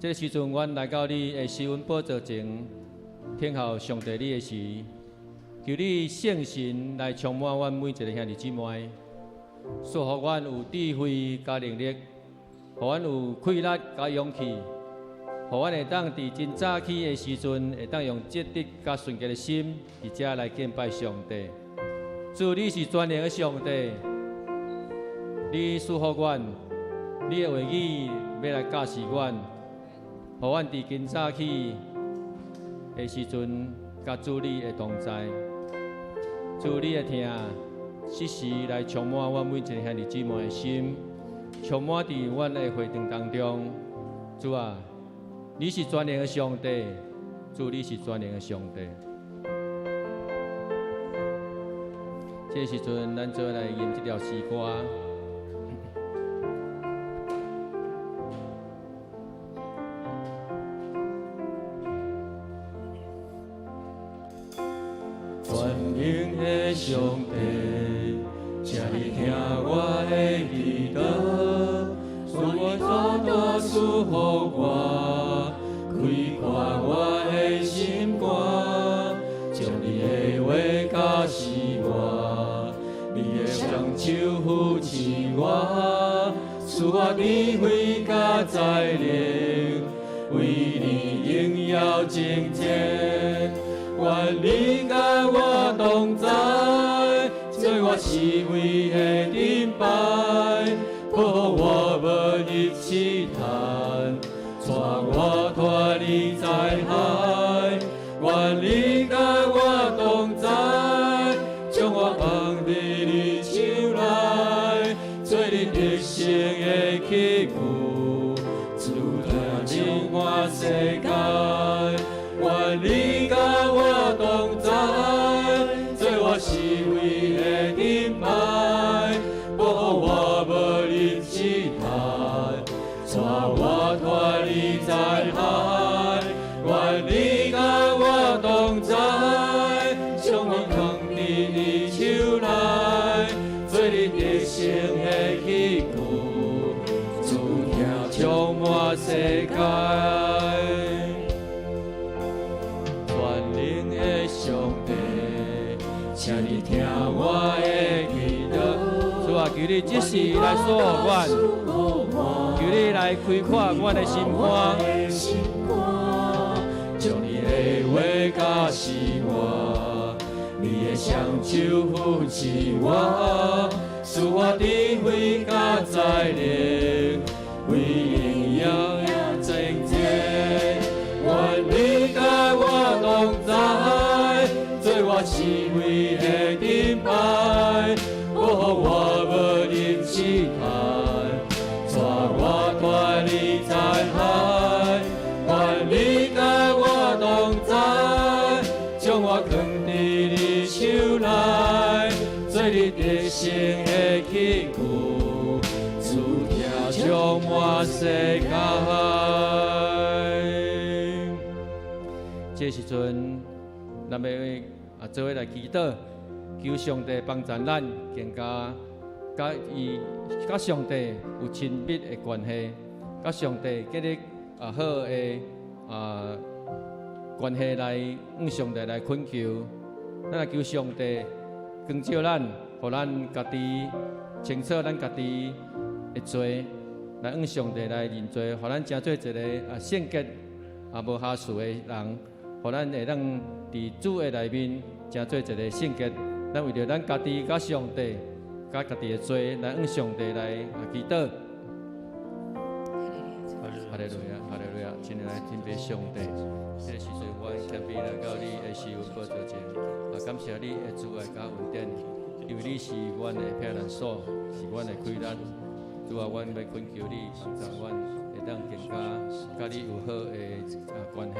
這個時陣，阮來到你的施恩寶座前，聽候上帝你的時，求你聖神來充滿阮每一个兄弟姊妹，賜予阮有智慧佮能力，予阮有氣力佮勇氣，予阮會當佇真早起的時陣，會當用積極佮純潔的心，佇遮來敬拜上帝。主，你是全能的上帝，你賜福阮，你的話語欲來教示阮，予阮佇今早起的時陣，佮主你的同在，主你的疼，時時來充滿阮每一个兄弟姊妹的心，充滿佇阮的會場當中。主啊，你是全能的上帝，主你是全能的上帝。這個時陣，咱做來吟這條詩歌。全能的上帝，請你聽我的祈禱，願你大大賜福我，開闊我的心肝，將你的話教示我，你的雙手扶持我，賜我智慧佮才能，為你榮耀征戰。願你佮我同在，做我四圍的盾牌，保護我無入試探，帶我脫離災害。願你佮我同在，將我放佇你手內，做你得勝的器具，主疼充滿世界。願你佮我同在，做我四圍的盾牌，保護我無入試探，帶我脫離災害。願你佮我同在，將我放佇你手內，做你得勝的器具，主疼充滿世界。全能的上帝，請你聽我的祈禱。主啊，求你這時來賜福阮，求你來開闊阮的心肝，將你的話教示我，你的雙手扶持我，賜我智慧佮才能，為榮耀征戰。願你佮我同在，做我四圍的盾牌，保護我無入試探，帶我脫離災害。願你佮我同在，將我囥佇你手內，做你得勝的器具，主疼充滿世界。這時陣，咱欲啊做伙來祈禱，求上帝幫助咱更加佮伊佮上帝有親密的關係，佮上帝建立啊好的啊關係來向上帝來懇求，咱來求上帝光照咱，予咱家己清楚咱家己的罪，來向上帝來認罪，予咱成做一个啊聖潔啊無瑕疵的人。予咱會當佇主的內面，成做一个聖潔。咱為著咱家己佮上帝、佮家己的罪，來向上帝來祈禱。哈利路亞，哈利路亞，親愛的天父上帝，這個時陣我謙卑來到你的施恩寶座前，啊，感謝你的慈愛佮恩典，因為你是阮的避難所，是阮的氣力。主啊，阮欲懇求你幫助阮，會當更加佮你有好的啊關係。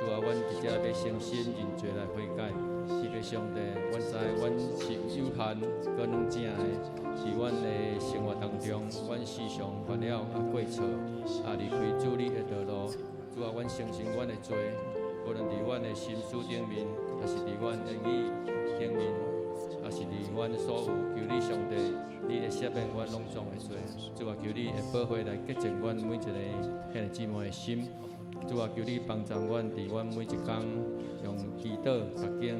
主啊，阮佇遮欲誠心認罪來悔改。天父上帝，阮知阮是有限、閣軟正的，佇阮的生活當中，阮時常犯了啊過錯，啊離開主你的道路。主啊，阮承認阮的罪，無論佇阮的心思頂面，抑是佇阮言語頂面，抑是佇阮所有，求你上帝，你會赦免阮攏總的罪。主啊，求你的寶血來潔淨阮每一個兄弟姊妹的心。主啊，求你幫助阮，佇阮每一工用祈禱、讀經，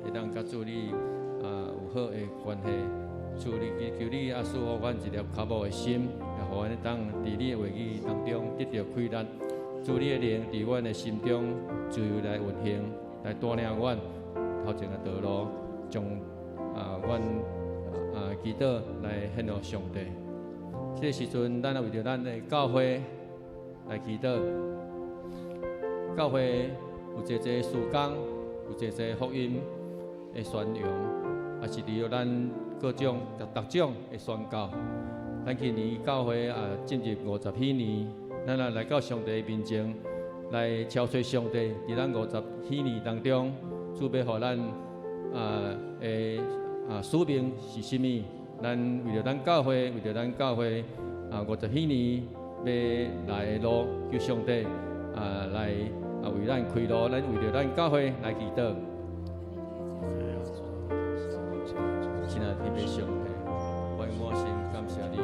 會當佮主你有好的關係。主你求你賜予阮一粒渴慕的心，也予阮會當佇你的話語當中得著氣力。主你的靈佇阮的心中自由來運行，來帶領阮頭前的道路，將阮祈禱來獻予上帝。這个時陣，咱也為著咱的教會來祈禱。教會有濟濟事工，有濟濟福音的宣揚，也是佇咱各種、逐種的宣教。咱今年教會進入50禧年，咱也來到上帝面前來敲催上帝，佇咱50禧年當中，主欲予咱的使命是啥物？咱為著咱教會，為著咱教會50禧年欲來的路，求上帝來為咱開路，咱為著咱教會來祈禱。親愛的天父上帝，我滿心感謝你，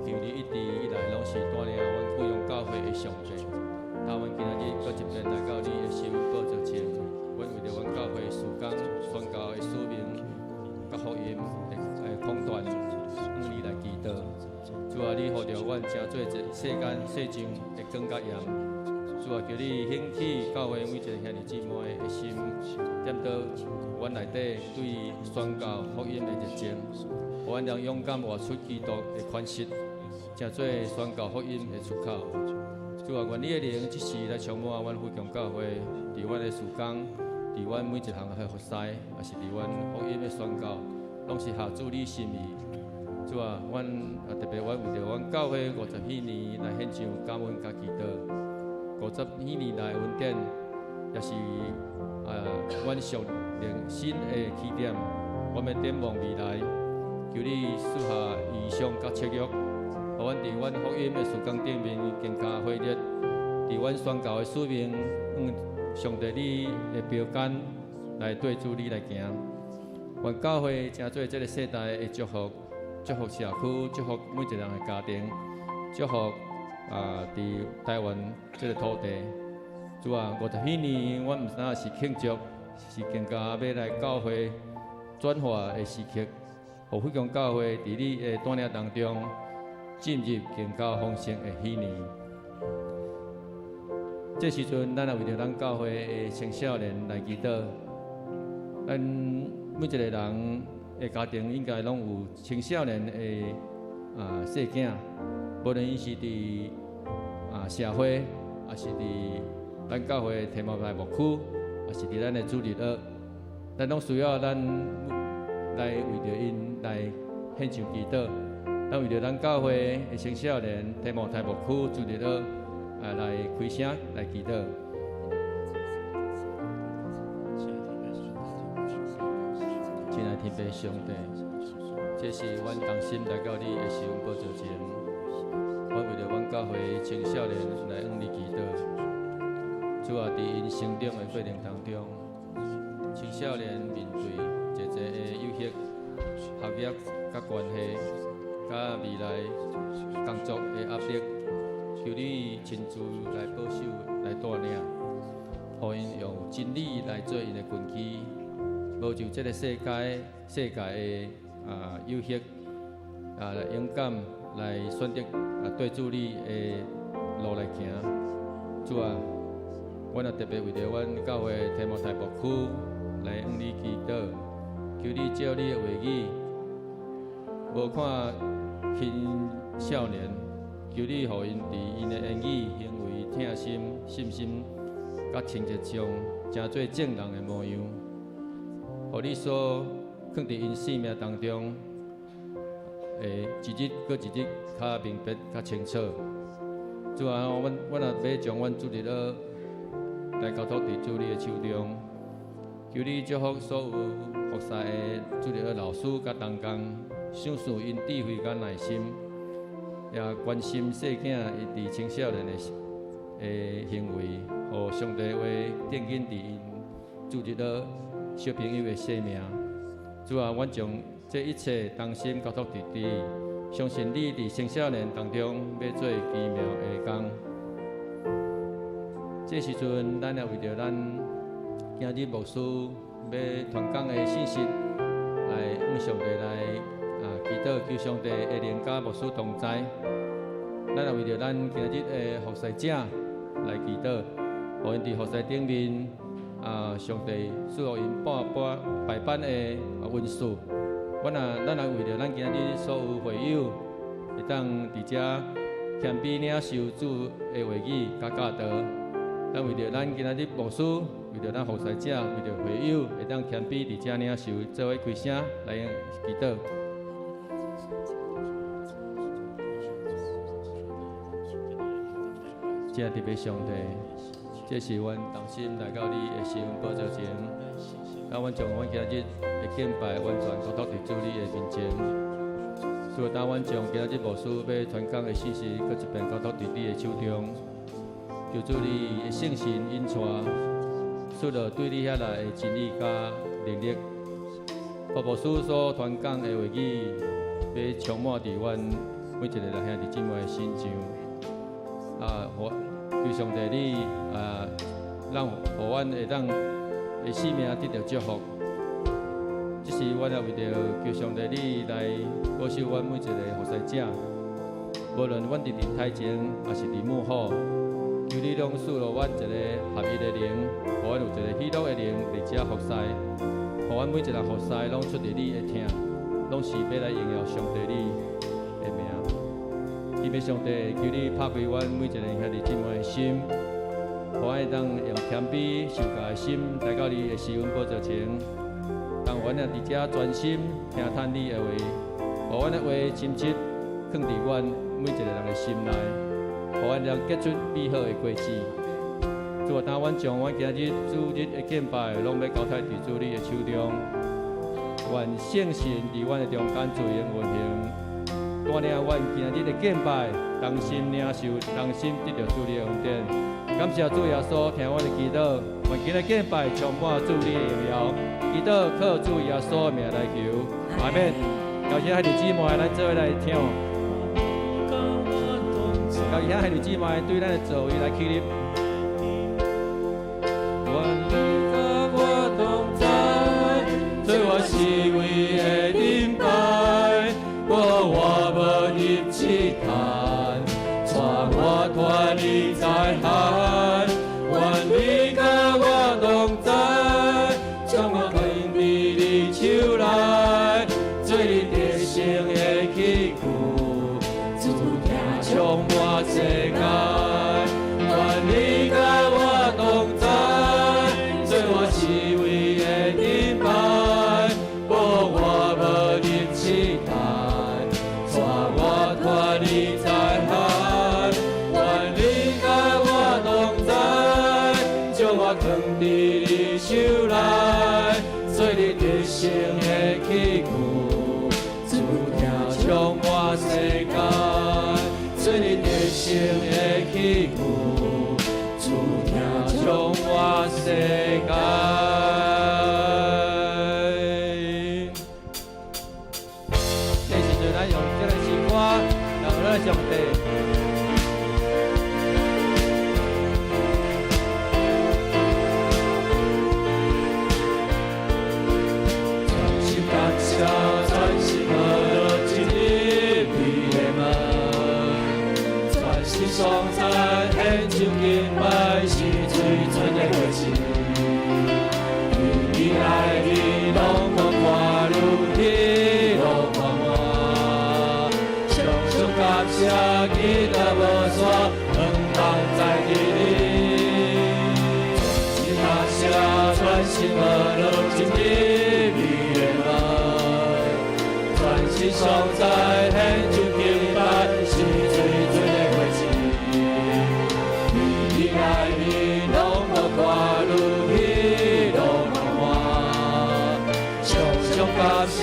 求你一直以來攏是帶領阮富陽教會的上帝。當阮今仔日閣一遍來到你的施恩寶座前，阮為著阮教會事工宣教的使命、佮福音的廣傳，向你來祈禱。主啊，你予著阮成做這世間世上的光佮鹽。主啊，求你興起教會每一个兄弟姊妹的心，點著阮內底對宣教福音的熱情，予阮能勇敢活出基督的款式，成做宣教福音的出口。主啊，願你的靈這時來充滿阮富強教會，佇阮的事工，佇阮每一項的服侍，也是佇阮福音的宣教，攏是合主你心意。主啊，阮特別阮為著阮教會五十禧年來獻上感恩佮祈禱。50禧年來恩典，也是阮屬靈新的起點。我們展望未來，求你賜下異象佮策略，予阮佇阮福音的事工頂面更加火熱，佇阮宣教的使命，向上帝你的標杆來對主你來行。願教會成做這个世代的祝福，祝福社區，祝福每一个人的家庭，祝福佇台灣這个土地。主啊，50禧年，阮毋但是慶祝，是更加欲來教會轉化的時刻，予富強教會佇你的帶領當中，進入更加豐盛的禧年。這時陣，咱也為著咱教會的青少年來祈禱。咱每一个人的家庭應該攏有青少年的細囝，無論𪜶是佇社會，抑是佇咱教會提摩太牧區，抑是佇咱的主日學，咱攏需要咱來為著𪜶來獻上祈禱。咱為著咱教會的青少年提摩太牧區主日學來開聲來祈禱。親愛天父上帝，這是阮同心來到你的施恩寶座前，阮為著阮教會青少年來向你祈禱。主啊，佇𪜶成長的過程當中，青少年面對濟濟的誘惑、學業佮關係、佮未來工作的壓力，求你親自來保守、來帶領，予𪜶用真理來做𪜶的根基，無受這个世界的誘惑，來勇敢來選擇對主你的路來行。主啊，阮也特別為著阮教會提摩太牧區來向你祈禱，求你照你的話語，無看輕少年，求你予𪜶佇𪜶的言語、行為、疼心、信心、佮清潔上，成做正人的模樣，予你所囥佇𪜶生命當中，會一日閣一日較明白、較清楚。主啊，阮也欲將阮主日學來交託佇主你的手中，求你祝福所有服侍的主日學老師佮同工，賞賜𪜶智慧佮耐心，也關心細囝伊佇青少年的行為，予上帝話奠緊佇𪜶主日學小朋友的生命。主啊，阮將這這一切同心交託佇你，相信你佇青少年當中欲做奇妙的工。這時陣，咱也為著咱今日牧師欲傳講的信息，來向上帝來祈禱，求上帝的靈佮牧師同在。咱也為著咱今日的服侍者來祈禱，予𪜶佇服侍頂面上帝賜予𪜶百般百般的恩賜。咱也為著咱今日所有會友，會當佇遮謙卑領受主的話語佮教導。咱為著咱今日牧師，為著咱服侍者，為著會友，會當謙卑佇遮領受，做伙開聲來祈禱。親愛的上帝，這是阮同心來到你的施恩寶座前，當阮將阮今日的敬拜完全交託佇主你的面前。主啊，當阮將今日牧師欲傳講的信息，閣一遍交託佇你的手中，求主你的聖神引帶，賜予對你遐來的真理佮能力，予牧師所傳講的話語，欲充滿佇阮每一个人兄弟姊妹的心上。予求上帝你讓予阮會當的性命得著祝福。這是阮也為著求上帝你來保守阮每一個服侍者，無論阮佇陣台前，抑是佇幕後，求你攏賜予阮一個合一的靈，予阮有一個喜樂的靈佇遮服侍，予阮每一個服侍攏出佇你的疼，攏是欲來榮耀上帝你的名。天父上帝，求你拍開阮每一個兄弟姊妹的心，予阮會當用謙卑受教的心來到你的施恩寶座前，當阮也佇遮專心聽聽你的話，予阮的話深切囥佇阮每一個人的心內，予阮能結出美好的果子。主啊，當阮將阮今日主日的敬拜，攏欲交託佇主你的手中，願聖神佇阮的中間自由運行。帶領阮今日的敬拜，同心領受，同心得著主你的恩典。感謝主耶穌聽阮的祈禱，願今日敬拜充滿主你的榮耀。祈禱靠主耶穌的名來求，阿們。邀請兄弟姊妹，咱做伙來唱。邀請兄弟姊妹對咱的座位來起立。願你佮我同在，做我四圍的盾牌。無我無入試探，帶我脫離災害。願你佮我同在，將我藏佇你手內，做你得勝的器具，主疼充滿世界。願你佮我同在，做我四圍的盾牌，無我無入試探。帶我脫離災害，願你佮我同在，將我藏佇你手內，做你得勝的器具，主疼充滿世界，做你得勝的器具，主疼充滿世界。這時陣，咱用這個詩歌來咱上帝。全心感謝，全心學進入你的門，全心頌讚，獻上敬拜，是最純的果子。你愛你，攏無看如喜樂滿滿，常常感謝，祈禱無煞，向望在佇你。全心感謝，全心學進入你的門，全心頌讚，獻上敬拜，是最純的果子。你愛你，攏無看如喜樂滿滿，常常感謝，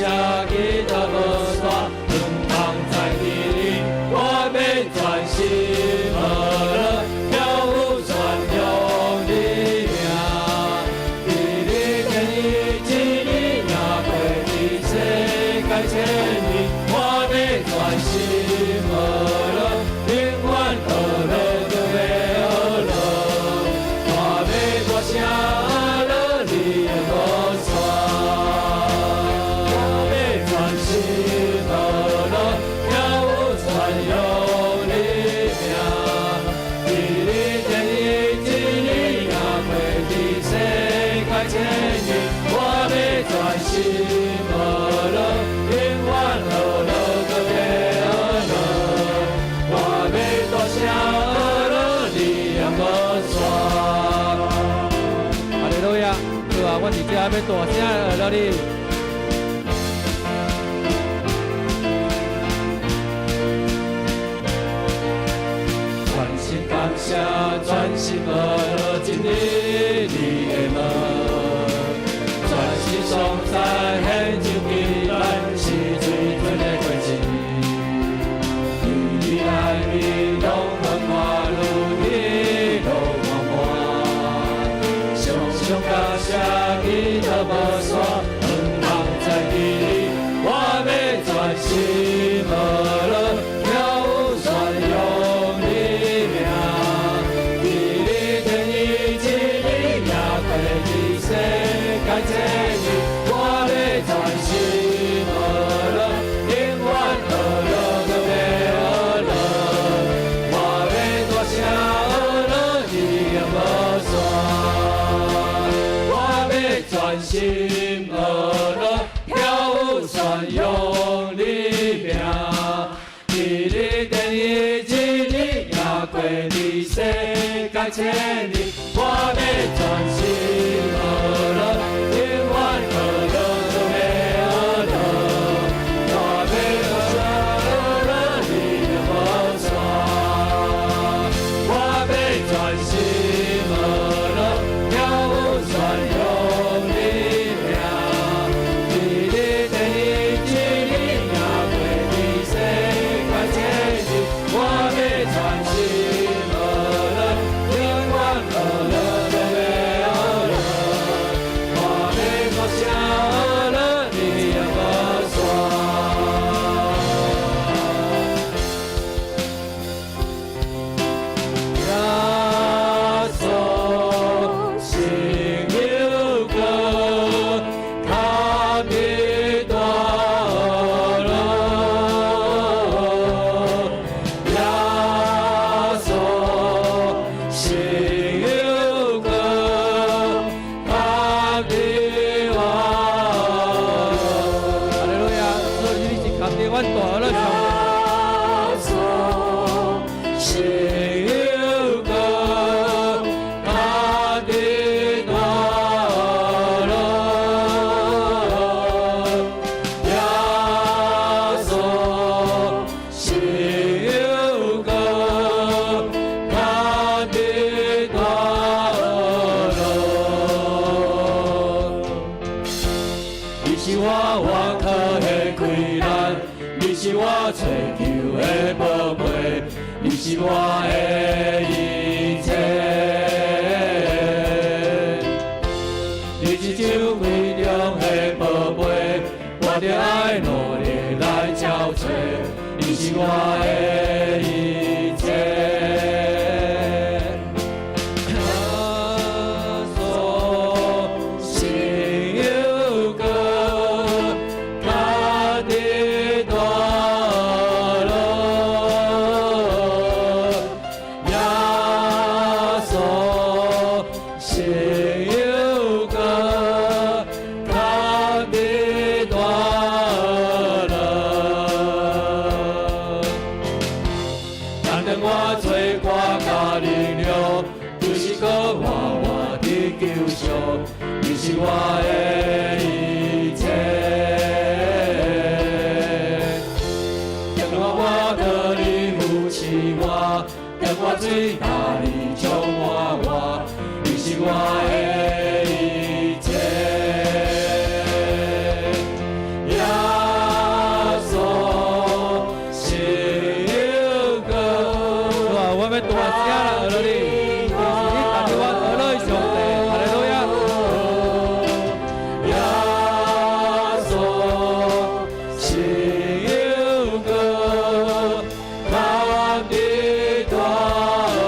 祈禱無煞，向望在佇你。我欲全心學跳舞傳揚你名，佇你建議真理贏過佇世界上。學樂，永遠學樂閣欲學樂。我欲大聲學樂，你也無煞。哈利路亞！主啊，阮佇遮欲大聲學樂你。全心感謝，全心學樂，進入你的門。全心頌讚，獻上敬拜，是最純的果子。佇你內面攏很快樂，喜樂滿滿。常常感謝，祈禱無煞，向望在佇你，我欲全心學樂，跳舞宣揚你名。佇你天意真理，也過佇世界這年，我欲全心學樂，永遠學樂閣欲學樂。我欲大聲學樂，你也無煞。我欲全心學樂，跳舞宣揚你名。佇你殿意真理，也過佇世界千年，我欲全心學樂，永遠學樂閣欲學樂。我欲大聲學樂，你也無煞。我欲全心學樂，跳舞宣揚你名。佇你殿意真理，也過佇世界千年，我欲全心學樂，永遠學樂閣欲學樂。我欲大聲學樂，你也無煞。耶穌聖有閣較比大樂，耶穌聖有閣較比大樂。哈利路亞！主，你是確定阮大學樂上帝。耶穌聖有閣較比大樂，耶穌聖有閣較比大樂。你是我倚靠的氣力，你是我揣求的寶貝，你是我的一切。你是酒櫃中的寶貝，我著愛努力來找揣，你是我的一切。耶穌聖有閣較比大樂，耶穌聖有閣較比大樂。但當我做歌甲力量，就是閣活活佇救贖，你是我的一切。當我倚靠你扶持我，當我最大力充滿我，你是我的一切。耶穌聖有閣。主啊，我欲大聲來學樂你，就是你帶領我學樂的上帝。哈利路亞！耶穌聖有閣較比大樂。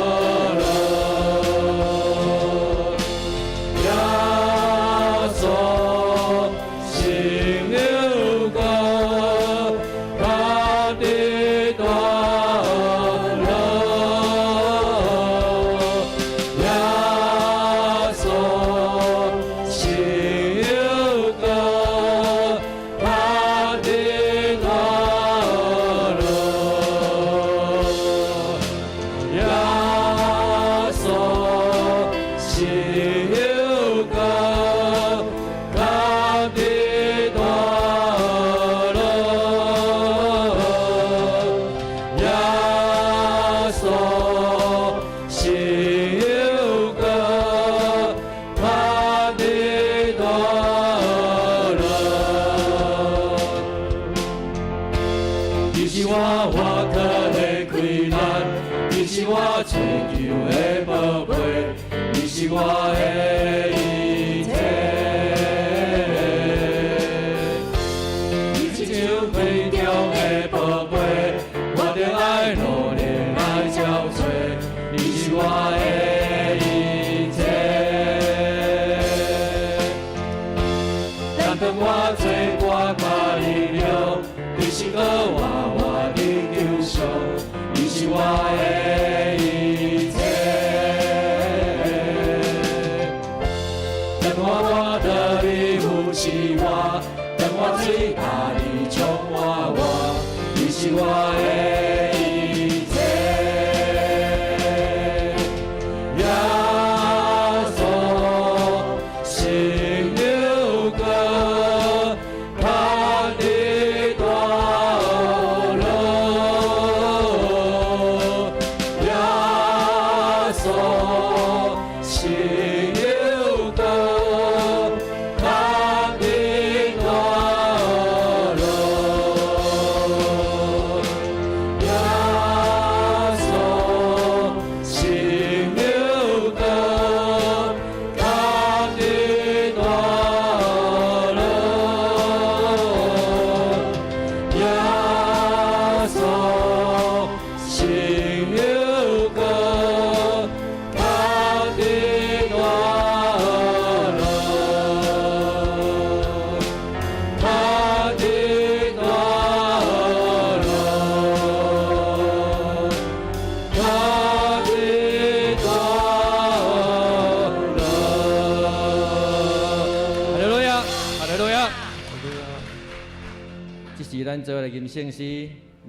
我的一切。你親像空中的寶貝，我著愛努力來找揣。你是我的一切。但當我做歌較力量，你是閣活活佇求上，你是我的一切。當我活得你扶持我，當我水焦你充滿我，你是我的一切。耶穌生有光，較的大樂。耶穌生有光，較的大樂。耶穌生有光，較的大樂。耶穌生有光，較的大樂，較的大樂，較的大樂。哈利路亞，哈利路亞。這是咱做來吟聖詩。